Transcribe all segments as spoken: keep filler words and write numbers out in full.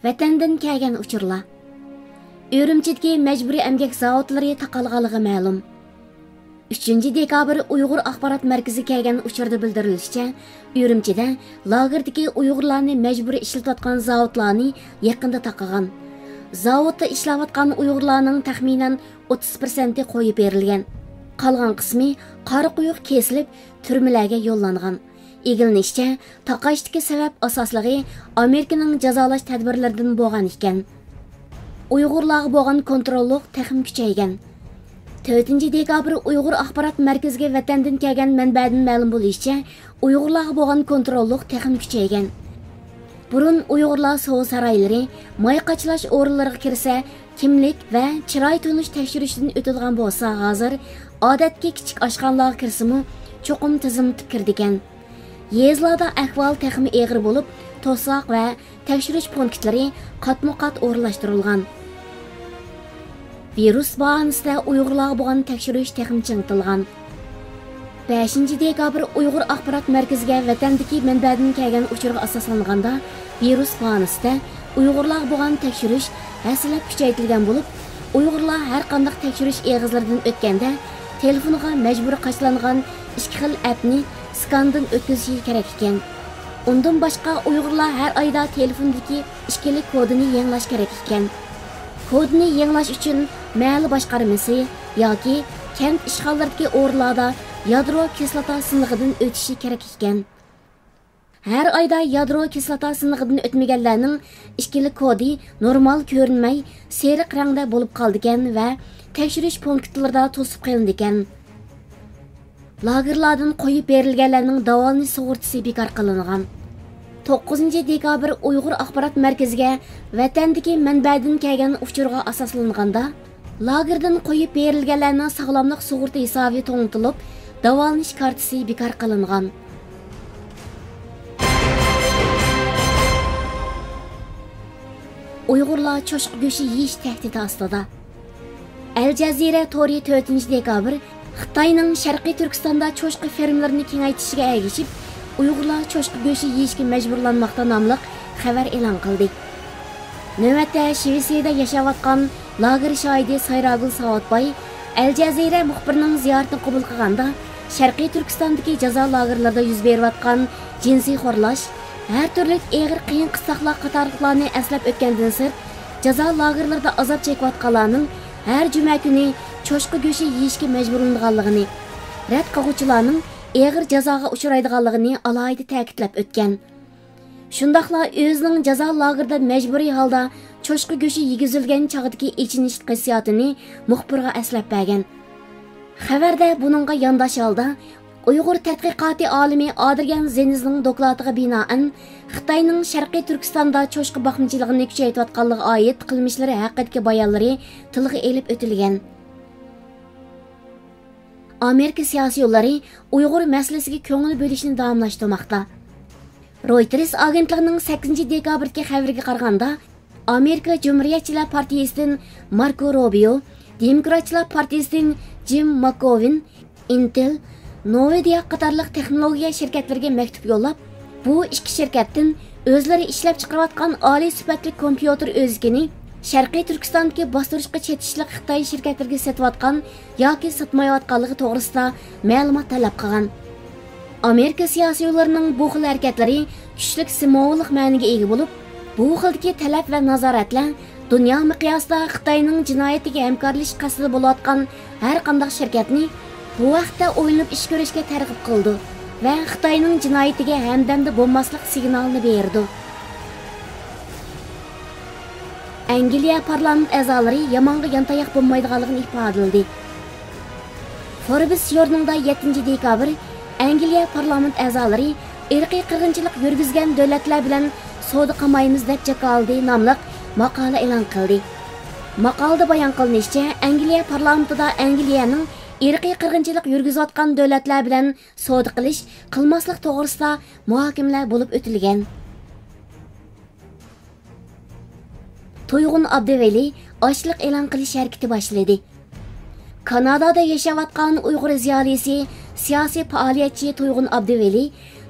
ۋەتەندىن كەلگەن ئۇچۇرلار. ئۈرۈمچىدىكى مەجبۇرىي ئەمگەك زاۋۇتلىرى تاقالغانلىقى مەلۇم. ئۈچىنچى دېكابىر ئۇيغۇر ئاخبارات مەركىزىگە كەلگەن ئۇچۇردا بىلدۈرۈلۈشىچە، ئۈرۈمچىدە لاگېردىكى ئۇيغۇرلارنى مەجبۇرىي ئىشلىتىۋاتقان زاۋۇتلارنى يېقىندا تاقىغان. زاۋۇتتا ئىشلەۋاتقان ئۇيغۇرلارنىڭ تەخمىنەن ئوتتۇز پىرسەنتى قويۇپ بېرىلگەن. قالغان قىسمى قارا قويۇق كېسىلىپ، تۈرمىلەرگە يوللانغان. ئىگىلىنىشىچە، تاقاشتىكى سەۋەب ئاساسلىقى ئامېرىكىنىڭ جازالاش تەدبىرلىرىدىن بولغان ئىكەن. ئۇيغۇرلارغا بولغان كونتروللۇق تېخىمۇ كۈچەيگەن. تۆتىنچى دېكابىر ئۇيغۇر ئاخبارات مەركىزىگە ۋەتەندىن كەلگەن مەنبەدىن مەلۇم بولۇشىچە، ئۇيغۇرلارغا بولغان كونتروللۇق تېخىمۇ كۈچەيگەن. بۇرۇن ئۇيغۇرلار سودا سارايلىرى، ماي قاچىلاش ئورۇنلىرىغا كىرسە، كىملىك ۋە چىراي تونۇش تەكشۈرۈشتىن ئۆتىدىغان بولسا، ھازىر ئادەتتىكى كىچىك ئاشخانىلارغا كىرسىمۇ، چوقۇم تىزىملىتىپ كىرىدىكەن. يېزىلاردا ئەھۋال تېخىمۇ ئېغىر بولۇپ، توساق ۋە تەكشۈرۈش پونكىتلىرى قاتمۇ قات ئورۇنلاشتۇرۇلغان. ۋىرۇس باھانىسىدە ئۇيغۇرلارغا بولغان تەكشۈرۈش تېخىمۇ چىڭىتىلغان. بەشىنچى دېكابىر ئۇيغۇر ئاخبارات مەركىزىگە ۋەتەندىكى مەنبەدىن كەلگەن ئۇچۇرغا ئاساسلانغاندا، ۋىرۇس باھانىسىدە ئۇيغۇرلارغا بولغان تەكشۈرۈش ھەسسىلەپ كۈچەيتىلگەن بولۇپ، ئۇيغۇرلار ھەر قانداق تەكشۈرۈش ئېغىزلىرىدىن ئۆتكەندە، تېلېفونىغا مەجبۇرىي قاچىلانغان ئىككى خىل ئەپنى سكاندىن ئۆتكۈزۈشى كېرەك ئىكەن. ئۇندىن باشقا، ئۇيغۇرلار ھەر ئايدا تېلېفوندىكى ئىككىلىك كودىنى يېڭىلاش كېرەك ئىكەن. كودىنى يېڭىلاش ئۈچۈن مەھەللە باشقارمىسى ياكى كەنت ئىشخانىلىرىدىكى ئورۇنلاردا يادرو كىسلاتا سىنىقىدىن ئۆتۈشى كېرەك ئىكەن. ھەر ئايدا يادرو كىسلاتا سىنىقىدىن ئۆتمىگەنلەرنىڭ ئىككىلىك كودى نورمال كۆرۈنمەي، سېرىق رەڭدە بولۇپ قالىدىكەن ۋە تەكشۈرۈش پونكىتلىرىدا توسۇپ قېلىنىدىكەن. لاگېرلاردىن قويۇپ بېرىلگەنلەرنىڭ داۋالىنىش سۇغۇرتىسى بىكار قىلىنغان. توققۇزىنچى دېكابىر ئۇيغۇر ئاخبارات مەركىزىگە ۋەتەندىكى مەنبەدىن كەلگەن ئۇچۇرغا ئاساسلانغاندا، لاگېردىن قويۇپ بېرىلگەنلەرنىڭ ساغلاملىق سۇغۇرتا ھېسابى توڭلىتىلىپ، داۋالىنىش كارتىسى بىكار قىلىنغان. ئۇيغۇرلار چوشقا گۆشى يېيىش تەھدىتى ئاستىدا. ئەل جەزىرە تورى تۆتىنچى دېكابىر خىتاينىڭ شەرقىي تۈركىستاندا چوشقا فېرمىلىرىنى كېڭەيتىشىگە ئەگىشىپ، ئۇيغۇرلار چوشقا گۆشى يېيىشكە مەجبۇرلانماقتا ناملىق خەۋەر ئېلان قىلدى. نۆۋەتتە شىۋېتسىيەدە ياشاۋاتقان لاگېر شاھىتى سايراگۈل ساۋۇتباي ئەل جەزىرە مۇخبىرىنىڭ زىيارىتىنى قوبۇل قىلغاندا، شەرقىي تۈركىستاندىكى جازا لاگېرلىرىدا يۈز بېرىۋاتقان جىنسىي خورلاش، ھەر تۈرلۈك ئېغىر قىيىن قىستاقلار قاتارلىقلارنى ئەسلەپ ئۆتكەندىن سىرت، جازا لاگېرلىرىدا ئازاب چېكىۋاتقانلارنىڭ ھەر جۈمە كۈنى چوشقا گۆشى يېيىشكە مەجبۇرلىنىدىغانلىقىنى، رەت قىلغۇچىلارنىڭ ئېغىر جازاغا ئۇچرايدىغانلىقىنى ئالاھىدە تەكىتلەپ ئۆتكەن. شۇنداقلا ئۆزىنىڭ جازا لاگېرىدا مەجبۇرىي ھالدا چوشقا گۆشى يېگۈزۈلگەن چاغدىكى ئېچىنىش ھېسسىياتىنى مۇخبىرغا ئەسلەپ بەرگەن. خەۋەردە بۇنىڭغا يانداش ھالدا، ئۇيغۇر تەتقىقاتى ئالىمى ئادرىيان زېنزنىڭ دوكلاتىغا بىنائەن، خىتاينىڭ شەرقىي تۈركىستاندا چوشقا باقمىچىلىقىنى كۈچەيتىۋاتقانلىقىغا ئائىت قىلمىشلىرى ھەققىدىكى بايانلىرى تىلغا ئېلىپ ئۆتۈلگەن. ئامېرىكا سىياسىيونلىرى ئۇيغۇر مەسىلىسىگە كۆڭۈل بۆلۈشنى داۋاملاشتۇرماقتا. رويتېرس ئاگېنتلىقىنىڭ سەككىزىنچى دېكابىردىكى خەۋىرىگە قارىغاندا، ئامېرىكا جۇمھۇرىيەتچىلەر پارتىيىسىدىن ماركو روبىيو، دېموكراتچىلار پارتىيىسىدىن جىم ماككوۋېن، ئىنتېل، نوۋىدىيا قاتارلىق تېخنولوگىيە شىركەتلىرىگە مەكتۇپ يوللاپ، بۇ ئىككى شىركەتتىن ئۆزلىرى ئىشلەپچىقىرىۋاتقان ئالىي سۈپەتلىك كومپيۇتېر ئۆزىكىنى شەرقىي تۈركىستاندىكى باستۇرۇشقا چېتىشلىق خىتاي شىركەتلىرىگە سېتىۋاتقان ياكى ساتمايۋاتقانلىقى توغرىسىدا مەلۇمات تەلەپ قىلغان. ئامېرىكا سىياسىيونلىرىنىڭ بۇ خىل ھەرىكەتلىرى كۈچلۈك سىمۋولىق مەنىگە ئىگە بولۇپ، بۇ خىلدىكى تەلەپ ۋە نازارەتلەر دۇنيا مىقياسىدا خىتاينىڭ جىنايىتىگە ھەمكارلىشىش قەستىدە بولۇۋاتقان ھەر قانداق شىركەتنى بۇ ھەقتە ئويلىنىپ ئىش كۆرۈشكە تەرغىب قىلىدۇ ۋە خىتاينىڭ جىنايىتىگە ھەمدەمدە بولماسلىق سىگنالىنى بېرىدۇ. ئەنگلىيە پارلامېنت ئەزالىرى يامانغا يانتاياق بولمايدىغانلىقىنى ئىپادىلىدى. فوربس ژۇرنىلىدا يەتتىنچى دېكابىر ئەنگلىيە پارلامېنت ئەزالىرى ئىرقىي قىرغىنچىلىق يۈرگۈزگەن دۆلەتلەر بىلەن سودا قىلمايمىز دەپ جاكارلىدى ناملىق ماقالە ئېلان قىلدى. ماقالىدە بايان قىلىنىشىچە، ئەنگلىيە پارلامېنتىدا ئەنگلىيەنىڭ ئىرقىي قىرغىنچىلىق يۈرگۈزۈۋاتقان دۆلەتلەر بىلەن سودا قىلىش، قىلماسلىق توغرىسىدا مۇھاكىمىلەر بولۇپ ئۆتۈلگەن. تۇيغۇن ئابدۇۋەلى ئاشلىق ئېلان قىلىش ھەرىكىتى باشلىدى. كانادادا ياشاۋاتقان ئۇيغۇر زىيالىيسى، سىياسىي پائالىيەتچى تۇيغۇن ئابدۇۋەلى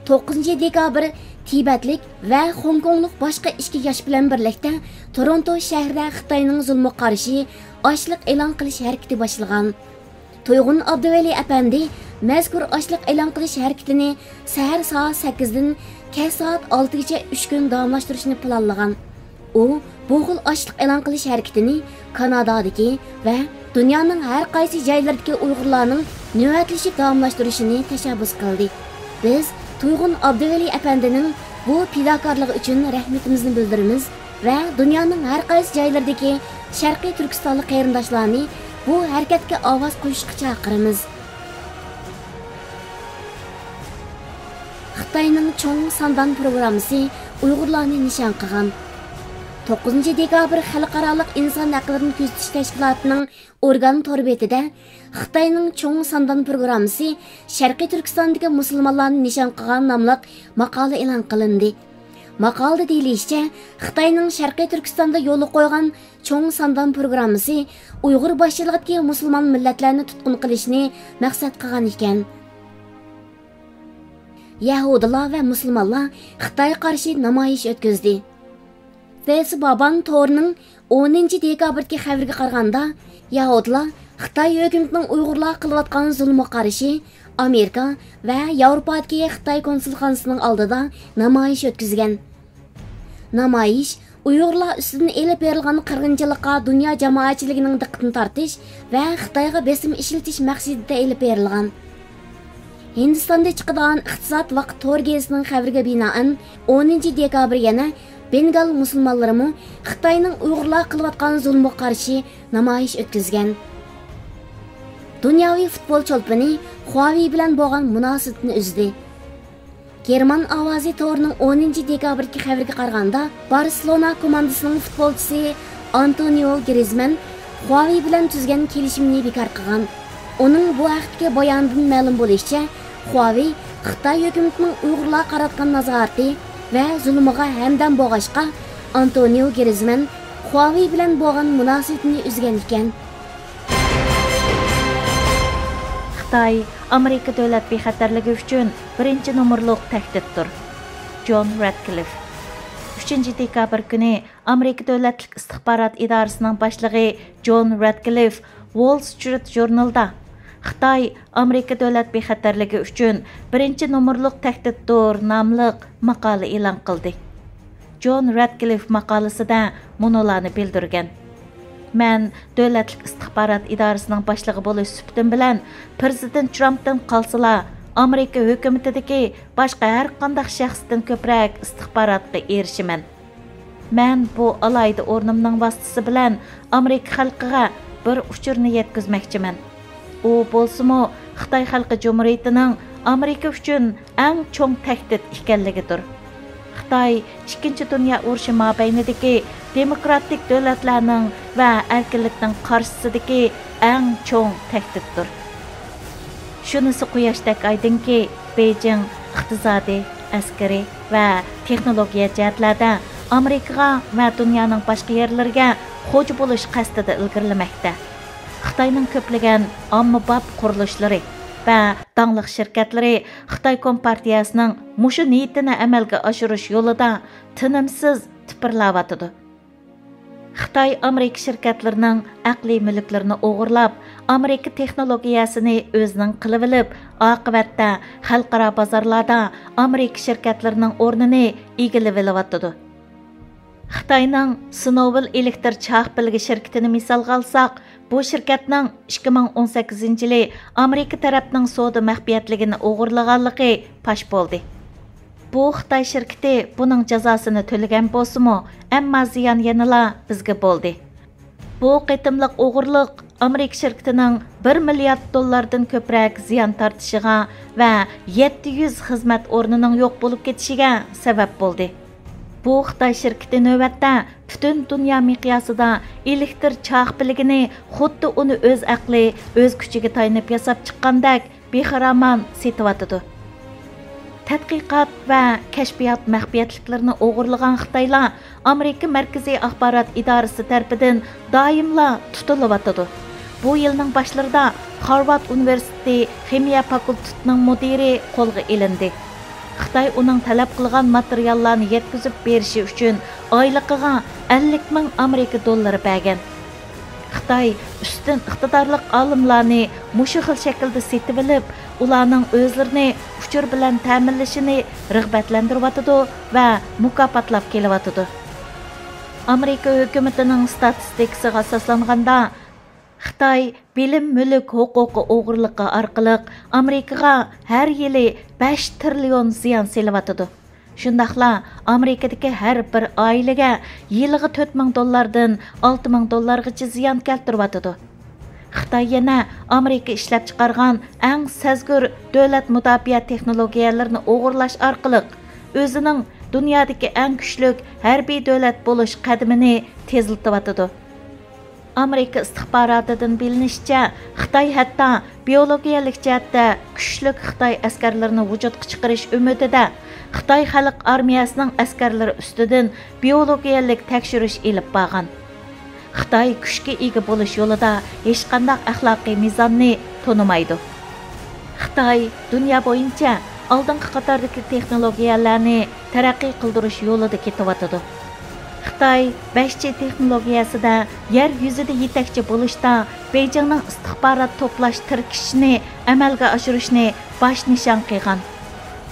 توققۇزىنچى دېكابىر تىبەتلىك ۋە خوڭكوڭلۇق باشقا ئىككى ياش بىلەن بىرلىكتە تورونتو شەھىرىدە خىتاينىڭ زۇلمىغا قارشى ئاچلىق ئېلان قىلىش ھەرىكىتى باشلىغان. تۇيغۇن ئابدۇۋەلى ئەپەندى مەزكۇر ئاچلىق ئېلان قىلىش ھەرىكىتىنى سەھەر سائەت سەككىزدىن كەچ سائەت ئالتىگىچە ئۈچ كۈن داۋاملاشتۇرۇشنى پىلانلىغان. ئۇ بۇ خىل ئاچلىق ئېلان قىلىش ھەرىكىتىنى كانادادىكى ۋە دۇنيانىڭ ھەر قايسى جايلىرىدىكى ئۇيغۇرلارنىڭ نۆۋەتلىشىپ داۋاملاشتۇرۇشىنى تەشەببۇس قىلدى. بىز تۇيغۇن ئابدۇۋەلى ئەپەندىنىڭ بۇ پىداكارلىقى ئۈچۈن رەھمىتىمىزنى بىلدۈرىمىز ۋە دۇنيانىڭ ھەر قايسى جايلىرىدىكى شەرقىي تۈركىستانلىق قېرىنداشلارنى بۇ ھەرىكەتكە ئاۋاز قوشۇشقا چاقىرىمىز. خىتاينىڭ چوڭ ساندان پروگراممىسى ئۇيغۇرلارنى نىشان قىلغان. توققۇزىنچى دېكابىر خەلقئارالىق ئىنسان ھەقلىرىنى كۆزىتىش تەشكىلاتىنىڭ ئورگان تور بېتىدە خىتاينىڭ چوڭ ساندان پروگراممىسى شەرقىي تۈركىستاندىكى مۇسۇلمانلارنى نىشان قىلغان ناملىق ماقالە ئېلان قىلىندى. ماقالىدە دېيىلىشىچە، خىتاينىڭ شەرقىي تۈركىستاندا يولغا قويغان چوڭ ساندان پروگراممىسى ئۇيغۇر باشچىلىقىدىكى مۇسۇلمان مىللەتلەرنى تۇتقۇن قىلىشنى مەقسەت قىلغان ئىكەن. يەھۇدىيلار ۋە مۇسۇلمانلار خىتايغا قارشى نامايىش ئۆتكۈزدى. فېيسبابان تورىنىڭ ئونىنچى دېكابىردىكى خەۋىرىگە قارىغاندا، يەھۇدىيلار خىتاي ھۆكۈمىتىنىڭ ئۇيغۇرلارغا قىلىۋاتقان زۇلمىغا قارشى ئامېرىكا ۋە ياۋروپادىكى خىتاي كونسۇلخانىسىنىڭ ئالدىدا نامايىش ئۆتكۈزگەن. نامايىش ئۇيغۇرلار ئۈستىدىن ئېلىپ بېرىلغان قىرغىنچىلىققا دۇنيا جامائەتچىلىكىنىڭ دىققىتىنى تارتىش ۋە خىتايغا بېسىم ئىشلىتىش مەقسىتىدە ئېلىپ بېرىلغان. ھىندىستاندا چىقىدىغان ئىقتىساد ۋاقىت تور گېزىتىنىڭ خەۋىرىگە بىنائەن، ئونىنچى دېكابىر يەنە بېنگال مۇسۇلمانلىرىمۇ خىتاينىڭ ئۇيغۇرلارغا قىلىۋاتقان زۇلمىغا قارشى نامايىش ئۆتكۈزگەن. دۇنياۋى فۇتبول چولپىنى خۇاۋېي بىلەن بولغان مۇناسىۋىتىنى ئۈزدى. گېرمان ئاۋازى تورىنىڭ ئونىنچى دېكابىردىكى خەۋىرىگە قارىغاندا، بارسېلونا كوماندىسىنىڭ فۇتبولچىسى ئانتونىئو گرىزمان خۇاۋېي بىلەن تۈزگەن كېلىشىمنى بىكار قىلغان. ئۇنىڭ بۇ ھەقتىكى بايانىدىن مەلۇم بولۇشىچە، خۇاۋېي خىتاي ھۆكۈمىتىنىڭ ئۇيغۇرلارغا قاراتقان نازارىتى ۋە زۇلمىغا ھەمدەم بولغاچقا، ئانتونىئو گرىزمان خۇاۋېي بىلەن بولغان مۇناسىۋىتىنى ئۈزگەن ئىكەن. خىتاي ئامېرىكا دۆلەت بىخەتەرلىكى ئۈچۈن بىرىنچى نومۇرلۇق تەھدىتتۇر. جون رەتكلىف. ئۈچىنچى دېكابىر كۈنى ئامېرىكا دۆلەتلىك ئىستىخبارات ئىدارىسىنىڭ باشلىقى جون رەتكلىف ۋول سترىت ژۇرنىلىدا «خىتاي ئامېرىكا دۆلەت بىخەتەرلىكى ئۈچۈن بىرىنچى نومۇرلۇق تەھدىتتۇر» ناملىق ماقالە ئېلان قىلدى. جون رەتكلىف ماقالىسىدە مۇنۇلارنى بىلدۈرگەن: «مەن دۆلەتلىك ئىستىخبارات ئىدارىسىنىڭ باشلىقى بولۇش سۈپىتىم بىلەن، پىرېزىدېنت ترامپتىن قالسىلا، ئامېرىكا ھۆكۈمىتىدىكى باشقا ھەرقانداق شەخستىن كۆپرەك ئىستىخباراتقا ئېرىشىمەن. مەن بۇ ئالاھىدە ئورنۇمنىڭ ۋاسىتىسى بىلەن ئامېرىكا خەلقىگە بىر ئۇچۇرنى يەتكۈزمەكچىمەن. ئۇ بولسىمۇ خىتاي خەلقى جۇمھۇرىيىتىنىڭ ئامېرىكا ئۈچۈن ئەڭ چوڭ تەھدىت ئىكەنلىكىدۇر. خىتاي ئىككىنچى دۇنيا ئۇرۇشى مابەينىدىكى دېموكراتىك دۆلەتلەرنىڭ ۋە ئەركىنلىكنىڭ قارشىسىدىكى ئەڭ چوڭ تەھدىتتۇر. شۇنىسى قۇياشتەك ئايدىڭكى، بېيجىڭ ئىقتىسادىي، ئەسكىرىي ۋە تېخنولوگىيە جەھەتلەردە ئامېرىكىغا ۋە دۇنيانىڭ باشقا يەرلىرىگە خوجا بولۇش قەستىدە ئىلگىرىلىمەكتە. خىتاينىڭ كۆپلىگەن ئاممىباب قۇرۇلۇشلىرى ۋە داڭلىق شىركەتلىرى خىتاي كومپارتىيەسىنىڭ مۇشۇ نىيىتىنى ئەمەلگە ئاشۇرۇش يولىدا تىنىمسىز تىپىرلاۋاتىدۇ. خىتاي ئامېرىكا شىركەتلىرىنىڭ ئەقلىي مۈلۈكلىرىنى ئوغرىلاپ، ئامېرىكا تېخنولوگىيەسىنى ئۆزىنىڭ قىلىۋېلىپ، ئاقىۋەتتە خەلقئارا بازارلاردا ئامېرىكا شىركەتلىرىنىڭ ئورنىنى ئىگىلىۋېلىۋاتىدۇ. خىتاينىڭ سىنوۋىل ئېلېكتر چاقپىلىكى شىركىتىنى مىسالغا ئالساق، بۇ شىركەتنىڭ ئىككى مىڭ ئون سەككىزىنچى يىلى ئامېرىكا تەرەپنىڭ سودا مەخپىيەتلىكىنى ئوغرىلىغانلىقى پاش بولدى. بۇ خىتاي شىركىتى بۇنىڭ جازاسىنى تۆلىگەن بولسىمۇ، ئەمما زىيان يەنىلا بىزگە بولدى. بۇ قېتىملىق ئوغرىلىق ئامېرىكا شىركىتىنىڭ بىر مىليارد دوللاردىن كۆپرەك زىيان تارتىشىغا ۋە يەتتە يۈز خىزمەت ئورنىنىڭ يوق بولۇپ كېتىشىگە سەۋەب بولدى. بۇ خىتاي شىركىتى نۆۋەتتە پۈتۈن دۇنيا مىقياسىدا ئېلېكتر چاقپىلىكىنى خۇددى ئۇنى ئۆز ئەقلى، ئۆز كۈچىگە تايىنىپ ياساپ چىققاندەك بىخىرامان سېتىۋاتىدۇ. تەتقىقات ۋە كەشپىيات مەخپىيەتلىكلىرىنى ئوغرىلىغان خىتايلار ئامېرىكا مەركىزىي ئاخبارات ئىدارىسى تەرىپىدىن دائىملا تۇتۇلۇۋاتىدۇ. بۇ يىلنىڭ باشلىرىدا خارۋارد ئۇنىۋېرسىتېتى خىمىيە فاكۇلتېتىنىڭ مۇدىرى قولغا ئېلىندى. خىتاي ئۇنىڭ تەلەپ قىلغان ماتېرىياللارنى يەتكۈزۈپ بېرىشى ئۈچۈن ئايلىقىغا ئەللىك مىڭ ئامېرىكا دوللىرى بەرگەن. خىتاي ئۈستۈن ئىقتىدارلىق ئالىملارنى مۇشۇ خىل شەكىلدە سېتىۋېلىپ، ئۇلارنىڭ ئۆزلىرىنى ئۇچۇر بىلەن تەمىنلىشىنى رىغبەتلەندۈرۈۋاتىدۇ ۋە مۇكاپاتلاپ كېلىۋاتىدۇ. ئامېرىكا ھۆكۈمىتىنىڭ ستاتىستىكىسىغا ئاساسلانغاندا، خىتاي بىلىم مۈلۈك ھوقۇقى ئوغرىلىقى ئارقىلىق ئامېرىكىغا ھەر يىلى بەش تىرىليون زىيان سېلىۋاتىدۇ. شۇنداقلا ئامېرىكىدىكى ھەر بىر ئائىلىگە يىلىغا تۆت مىڭ دوللاردىن ئالتە مىڭ دوللارغىچە زىيان كەلتۈرۈۋاتىدۇ. خىتاي يەنە ئامېرىكا ئىشلەپچىقارغان ئەڭ سەزگۈر دۆلەت مۇداپىئە تېخنولوگىيەلىرىنى ئوغرىلاش ئارقىلىق ئۆزىنىڭ دۇنيادىكى ئەڭ كۈچلۈك ھەربىي دۆلەت بولۇش قەدىمىنى تېزلىتىۋاتىدۇ. ئامېرىكا ئىستىخباراتىدىن بىلىنىشىچە، خىتاي ھەتتا بىيولوگىيەلىك جەھەتتە كۈچلۈك خىتاي ئەسكەرلىرىنى ۋۇجۇدقا چىقىرىش ئۈمىدىدە خىتاي خەلق ئارمىيەسىنىڭ ئەسكەرلىرى ئۈستىدىن بىيولوگىيەلىك تەكشۈرۈش ئېلىپ بارغان. خىتاي كۈچكە ئىگە بولۇش يولىدا ھېچقانداق ئەخلاقىي مىزاننى تونۇمايدۇ. خىتاي دۇنيا بويىچە ئالدىنقى قاتاردىكى تېخنولوگىيەلەرنى تەرەققىي قىلدۇرۇش يولىدا كېتىۋاتىدۇ. خىتاي بەش جى تېخنولوگىيەسىدە يەر يۈزىدە يېتەكچى بولۇشتا بېيجىڭنىڭ ئىستىخبارات توپلاش تىركىشىشىنى ئەمەلگە ئاشۇرۇشنى باش نىشان قىلغان.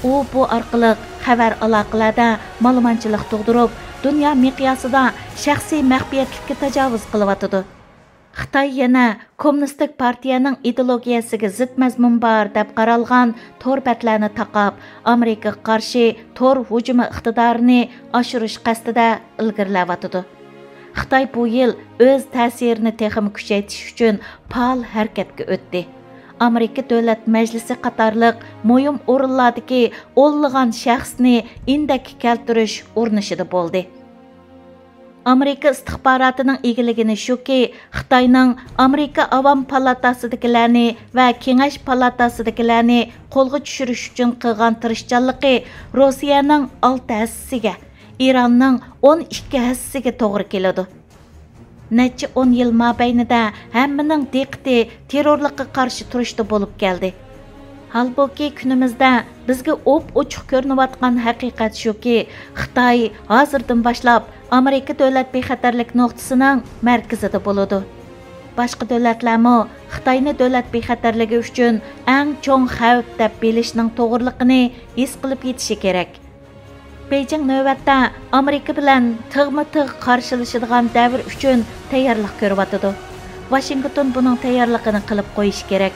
ئۇ بۇ ئارقىلىق خەۋەر ئالاقىلەردە مالىمانچىلىق تۇغدۇرۇپ، دۇنيا مىقياسىدا شەخسىي مەخپىيەتلىككە تاجاۋۇز قىلىۋاتىدۇ. خىتاي يەنە كوممۇنىستىك پارتىيەنىڭ ئىدېئولوگىيەسىگە زىت مەزمۇن بار دەپ قارالغان تور بەتلەرنى تاقاپ، ئامېرىكىغا قارشى تور ھۇجۇمى ئىقتىدارىنى ئاشۇرۇش قەستىدە ئىلگىرىلەۋاتىدۇ. خىتاي بۇ يىل ئۆز تەسىرىنى تېخىمۇ كۈچەيتىش ئۈچۈن پائال ھەرىكەتكە ئۆتتى. ئامېرىكا دۆلەت مەجلىسى قاتارلىق مۇھىم ئورۇنلاردىكى ئونلىغان شەخسنى ئىندەككە كەلتۈرۈش ئۇرۇنۇشىدا بولدى. ئامېرىكا ئىستىخباراتىنىڭ ئىگىلىگىنى شۇكى، خىتاينىڭ ئامېرىكا ئاۋام پالاتاسىدىكىلەرنى ۋە كېڭەش پالاتاسىدىكىلەرنى قولغا چۈشۈرۈش ئۈچۈن قىلغان تىرىشچانلىقى روسىيەنىڭ ئالتە ھەسسىسىگە، ئىراننىڭ ئون ئىككى ھەسسىسىگە توغرا كېلىدۇ. نەچچە ئون يىل مابەينىدە ھەممىنىڭ دىققىتى تېررورلۇققا قارشى تۇرۇشتا بولۇپ كەلدى. ھالبۇكى، كۈنىمىزدە بىزگە ئوپئوچۇق كۆرۈنۈۋاتقان ھەقىقەت شۇكى، خىتاي ھازىردىن باشلاپ ئامېرىكا دۆلەت بىخەتەرلىك نۇقتىسىنىڭ مەركىزىدە بولىدۇ. باشقا دۆلەتلەرمۇ خىتاينى دۆلەت بىخەتەرلىكى ئۈچۈن ئەڭ چوڭ خەۋپ دەپ بىلىشنىڭ توغرىلىقىنى ھېس قىلىپ يېتىشى كېرەك. بېيجىڭ نۆۋەتتە ئامېرىكا بىلەن تىغمۇ تىغ قارشىلىشىدىغان دەۋر ئۈچۈن تەييارلىق كۆرۈۋاتىدۇ. ۋاشىنگتون بۇنىڭ تەييارلىقىنى قىلىپ قويۇشى كېرەك.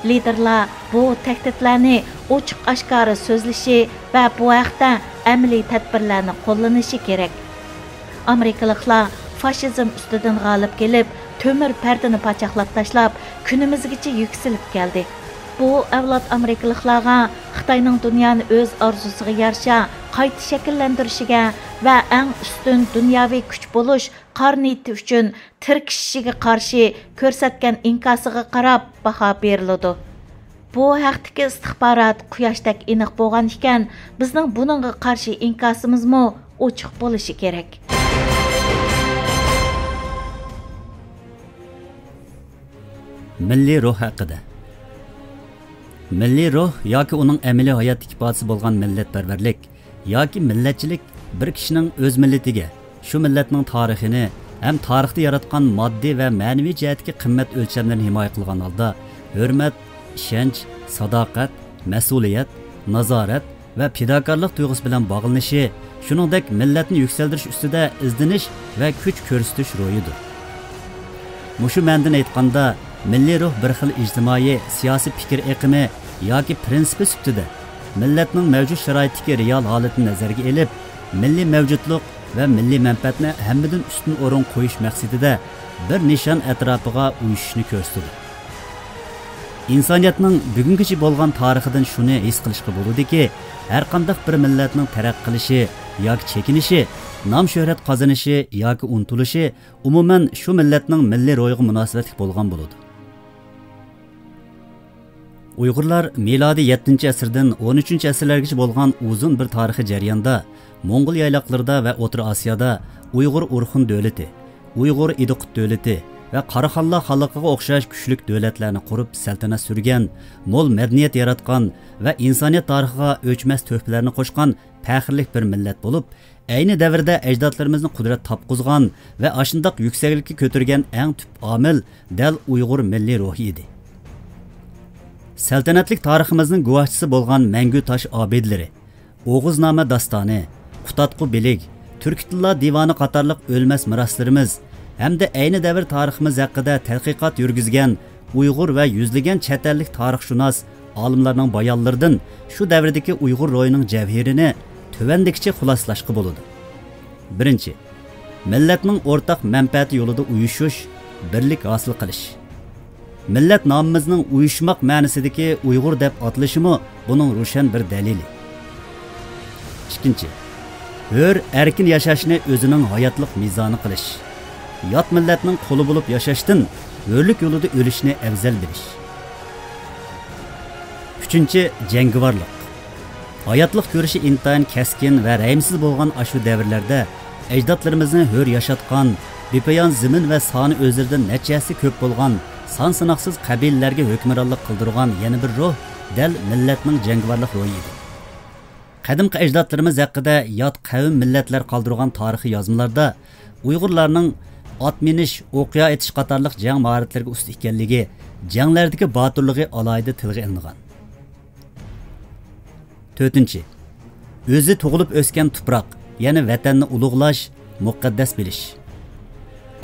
لىدېرلار بۇ تەھدىتلەرنى ئوچۇق ئاشكارا سۆزلىشى ۋە بۇ ھەقتە ئەمەلىي تەدبىرلەرنى قوللىنىشى كېرەك. ئامېرىكىلىقلار فاشىزم ئۈستىدىن غالىب كېلىپ، تۆمۈر پەردىنى پاچاقلاپ تاشلاپ، كۈنىمىزگىچە يۈكسىلىپ كەلدى. بۇ ئەۋلاد ئامېرىكىلىقلارغا خىتاينىڭ دۇنيانى ئۆز ئارزۇسىغا يارىشا قايتا شەكىللەندۈرۈشىگە ۋە ئەڭ ئۈستۈن دۇنياۋى كۈچ بولۇش قارا نىيىتى ئۈچۈن تىركىشىشىگە قارشى كۆرسەتكەن ئىنكاسىغا قاراپ باھا بېرىلىدۇ. بۇ ھەقتىكى ئىستىخبارات قۇياشتەك ئېنىق بولغان ئىكەن، بىزنىڭ بۇنىڭغا قارشى ئىنكاسىمىزمۇ ئوچۇق بولۇشى كېرەك. مىللىي روھ ھەققىدە. مىللىي روھ ياكى ئۇنىڭ ئەمەلىي ھاياتتىكى ئىپادىسى بولغان مىللەتپەرۋەرلىك ياكى مىللەتچىلىك بىر كىشىنىڭ ئۆز مىللىتىگە، شۇ مىللەتنىڭ تارىخىنى ھەم تارىختا ياراتقان ماددىي ۋە مەنىۋى جەھەتتىكى قىممەت ئۆلچەملىرىنى ھىمايە قىلغان ھالدا ھۆرمەت، ئىشەنچ، ساداقەت، مەسئۇلىيەت، نازارەت ۋە پىداكارلىق تۇيغۇسى بىلەن باغلىنىشى، شۇنىڭدەك مىللەتنى يۈكسەلدۈرۈش ئۈستىدە ئىزدىنىش ۋە كۈچ كۆرسىتىش روھىدۇر. مۇشۇ مەنىدىن ئېيتقاندا، مىللىي روھ بىر خىل ئىجتىمائىي، سىياسىي پىكىر ئېقىمى ياكى پىرىنسىپى سۈپىتىدە، مىللەتنىڭ مەۋجۇت شارائىتتىكى رېئال ھالىتىنى نەزەرگە ئېلىپ، مىللىي مەۋجۇتلۇق ۋە مىللىي مەنپەئەتنى ھەممىدىن ئۈستۈن ئورۇن قويۇش مەقسىتىدە بىر نىشان ئەتراپىغا ئۇيۇشۇشنى كۆرسىتىدۇ. ئىنسانىيەتنىڭ بۈگۈنگىچە بولغان تارىخىدىن شۇنى ھېس قىلىشقا بولىدۇكى، ھەرقانداق بىر مىللەتنىڭ تەرەققىي قىلىشى ياكى چېكىنىشى، نام-شۆھرەت قازىنىشى ياكى ئۇنتۇلۇشى، ئومۇمەن، شۇ مىللەتنىڭ مىللىي روھىغا مۇناسىۋەتلىك بولغان بولىدۇ. ئۇيغۇرلار مىلادىي يەتتىنچى ئەسىردىن ئون ئۈچىنچى ئەسىرلەرگىچە بولغان ئۇزۇن بىر تارىخىي جەرياندا موڭغۇل يايلاقلىرىدا ۋە ئوتتۇرا ئاسىيادا ئۇيغۇر ئورخۇن دۆلىتى، ئۇيغۇر ئىدىقۇت دۆلىتى، ۋە قاراخانلار خانلىقىغا ئوخشاش كۈچلۈك دۆلەتلەرنى قۇرۇپ، سەلتەنەت سۈرگەن، مول مەدەنىيەت ياراتقان ۋە ئىنسانىيەت تارىخىغا ئۆچمەس تۆھپىلەرنى قوشقان پەخىرلىك بىر مىللەت بولۇپ، ئەينى دەۋردە ئەجدادلىرىمىزنى قۇدرەت تاپقۇزغان ۋە ئاشۇنداق يۈكسەكلىككە كۆتۈرگەن ئەڭ تۈپ ئامىل دەل ئۇيغۇر مىللىي روھى ئىدى. سەلتەنەتلىك تارىخىمىزنىڭ گۇۋاھچىسى بولغان مەڭگۈ تاش ئابىدىلىرى، ئوغۇزنامە داستانى، قۇتادغۇ بىلىگ، تۈركىي تىللار دىۋانى قاتارلىق ئۆلمەس مىراسلىرىمىز ھەمدە ئەينى دەۋر تارىخىمىز ھەققىدە تەتقىقات يۈرگۈزگەن ئۇيغۇر ۋە يۈزلىگەن چەت ئەللىك تارىخشۇناس ئالىملارنىڭ بايانلىرىدىن شۇ دەۋردىكى ئۇيغۇر روھىنىڭ جەۋھىرىنى تۆۋەندىكىچە خۇلاسىلاشقا بولىدۇ. بىرىنچى، مىللەتنىڭ ئورتاق مەنپەئەتى يولىدا ئۇيۇشۇش، بىرلىك ھاسىل قىلىش. مىللەت نامىمىزنىڭ ئۇيۇشماق مەنىسىدىكى ئۇيغۇر دەپ ئاتىلىشىمۇ بۇنىڭ روشەن بىر دەلىلى. ئىككىنچى، ھۆر، ئەركىن ياشاشنى ئۆزىنىڭ ھاياتلىق مىزانى قىلىش. يات مىللەتنىڭ قۇلى بولۇپ ياشاشتىن ھۆرلۈك يولىدا ئۆلۈشنى ئەۋزەل بىلىش. ئۈچىنچى، جەڭگىۋارلىق. ھاياتلىق كۈرىشى ئىنتايىن كەسكىن ۋە رەھىمسىز بولغان ئاشۇ دەۋرلەردە ئەجدادلىرىمىزنى ھۆر ياشاتقان، بىپايان زېمىن ۋە سانى ئۆزلىرىدىن نەچچە ھەسسە كۆپ بولغان سان ساناقسىز قەبىلىلەرگە ھۆكۈمرانلىق قىلدۇرغان يەنە بىر روھ دەل مىللەتنىڭ جەڭگىۋارلىق روھى ئىدى. قەدىمكى ئەجدادلىرىمىز ھەققىدە يات قەۋم مىللەتلەر قالدۇرغان تارىخىي يازمىلاردا ئۇيغۇرلارنىڭ ئات مىنىش، ئوقيا ئېتىش قاتارلىق جەڭ ماھارەتلىرىگە ئۇستا ئىكەنلىكى، جەڭلەردىكى باتۇرلۇقى ئالاھىدە تىلغا ئېلىنغان. تۆتىنچى، ئۆزى تۇغۇلۇپ ئۆسكەن تۇپراق، يەنى ۋەتەننى ئۇلۇغلاش، مۇقەددەس بىلىش.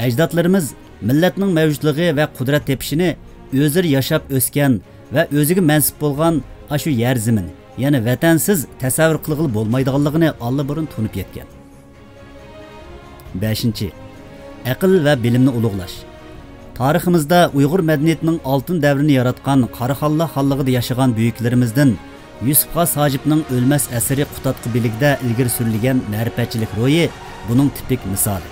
ئەجدادلىرىمىز مىللەتنىڭ مەۋجۇتلۇقى ۋە قۇدرەت تېپىشىنى ئۆزلىرى ياشاپ ئۆسكەن ۋە ئۆزىگە مەنسۇپ بولغان ئاشۇ يەر زېمىن، يەنى ۋەتەنسىز تەسەۋۋۇر قىلغىلى بولمايدىغانلىقىنى ئاللىبۇرۇن تونۇپ يەتكەن. بەشىنچى، ئەقىل ۋە بىلىمنى ئۇلۇغلاش. تارىخىمىزدا ئۇيغۇر مەدەنىيىتىنىڭ ئالتۇن دەۋرىنى ياراتقان قاراخانلار خانلىقىدا ياشىغان بۈيۈكلىرىمىزدىن يۈسۈپ خاس ھاجىپنىڭ ئۆلمەس ئەسىرى قۇتادغۇ بىلىگدە ئىلگىرى سۈرۈلگەن مەرىپەتچىلىك روھى بۇنىڭ تىپىك مىسالى.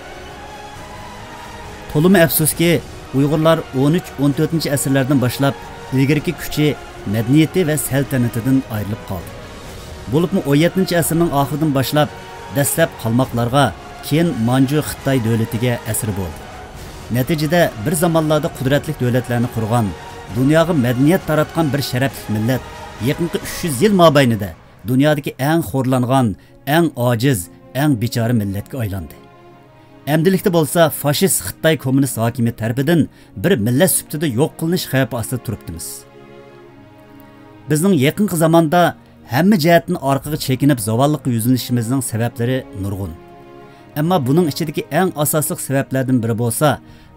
تولىمۇ ئەپسۇسكى، ئۇيغۇرلار ئون ئۈچ، ئون تۆتىنچى ئەسىرلەردىن باشلاپ ئىلگىرىكى كۈچى، مەدەنىيىتى ۋە سەلتەنىتىدىن ئايرىلىپ قالدى. بولۇپمۇ ئون يەتتىنچى ئەسىرنىڭ ئاخىرىدىن باشلاپ دەسلەپ قالماقلارغا، كېيىن مانجۇ خىتاي دۆلىتىگە ئەسىر بولدى. نەتىجىدە بىر زامانلاردا قۇدرەتلىك دۆلەتلەرنى قۇرغان، دۇنياغا مەدەنىيەت تاراتقان بىر شەرەپلىك مىللەت يېقىنقى ئۈچ يۈز يىل مابەينىدە دۇنيادىكى ئەڭ خورلانغان، ئەڭ ئاجىز، ئەڭ بىچارە مىللەتكە ئايلاندى. ئەمدىلىكتە بولسا فاشىست خىتاي كوممۇنىست ھاكىمىيىتى تەرىپىدىن بىر مىللەت سۈپىتىدە يوق قىلىنىش خەۋپى ئاستىدا تۇرۇپتىمىز. بىزنىڭ يېقىنقى زاماندا ھەممە جەھەتتىن ئارقىغا چېكىنىپ زاۋاللىققا يۈزلىنىشىمىزنىڭ سەۋەبلىرى نۇرغۇن. ئەمما بۇنىڭ ئىچىدىكى ئەڭ ئاساسلىق سەۋەبلەردىن بىرى بولسا،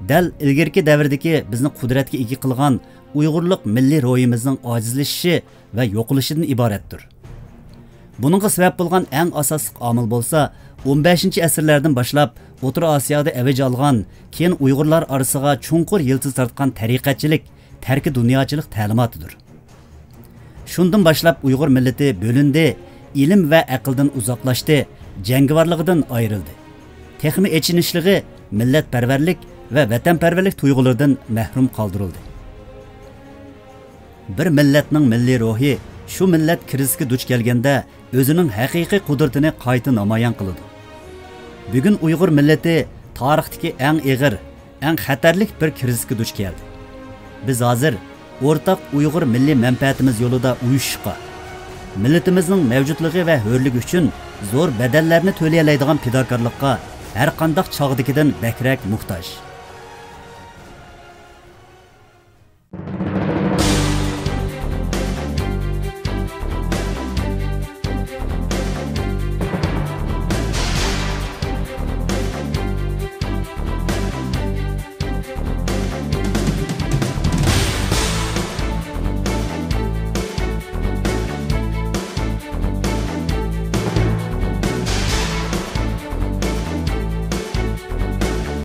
دەل ئىلگىرىكى دەۋردىكى بىزنى قۇدرەتكە ئىگە قىلغان ئۇيغۇرلۇق مىللىي روھىمىزنىڭ ئاجىزلىشىشى ۋە يوقىلىشىدىن ئىبارەتتۇر. بۇنىڭغا سەۋەب بولغان ئەڭ ئاساسلىق ئامىل بولسا، ئون بەشىنچى ئەسىرلەردىن باشلاپ ئوتتۇرا ئاسىيادا ئەۋج ئالغان، كېيىن ئۇيغۇرلار ئارىسىغا چوڭقۇر يىلتىز تارتقان تەرىقەتچىلىك، تەركىي دۇنياچىلىق تەلىماتىدۇر. شۇندىن باشلاپ ئۇيغۇر مىللىتى بۆلۈندى، ئىلىم ۋە ئەقىلدىن ئۇزاقلاشتى، جەڭگىۋارلىقىدىن ئايرىلدى. تېخىمۇ ئېچىنىشلىقى، مىللەتپەرۋەرلىك ۋە ۋەتەنپەرۋەرلىك تۇيغۇلىرىدىن مەھرۇم قالدۇرۇلدى. بىر مىللەتنىڭ مىللىي روھى شۇ مىللەت كىرىزىسكە دۇچ كەلگەندە ئۆزىنىڭ ھەقىقىي قۇدرىتىنى قايتا نامايان قىلىدۇ. بۈگۈن ئۇيغۇر مىللىتى تارىختىكى ئەڭ ئېغىر، ئەڭ خەتەرلىك بىر كىرىزىسكە دۇچ كەلدى. بىز ھازىر ئورتاق ئۇيغۇر مىللىي مەنپەئەتىمىز يولىدا ئۇيۇشۇشقا، مىللىتىمىزنىڭ مەۋجۇتلۇقى ۋە ھۆرلۈكى ئۈچۈن زور بەدەللەرنى تۆلىيەلەيدىغان پىداكارلىققا ھەرقانداق چاغدىكىدىن بەكرەك موھتاج.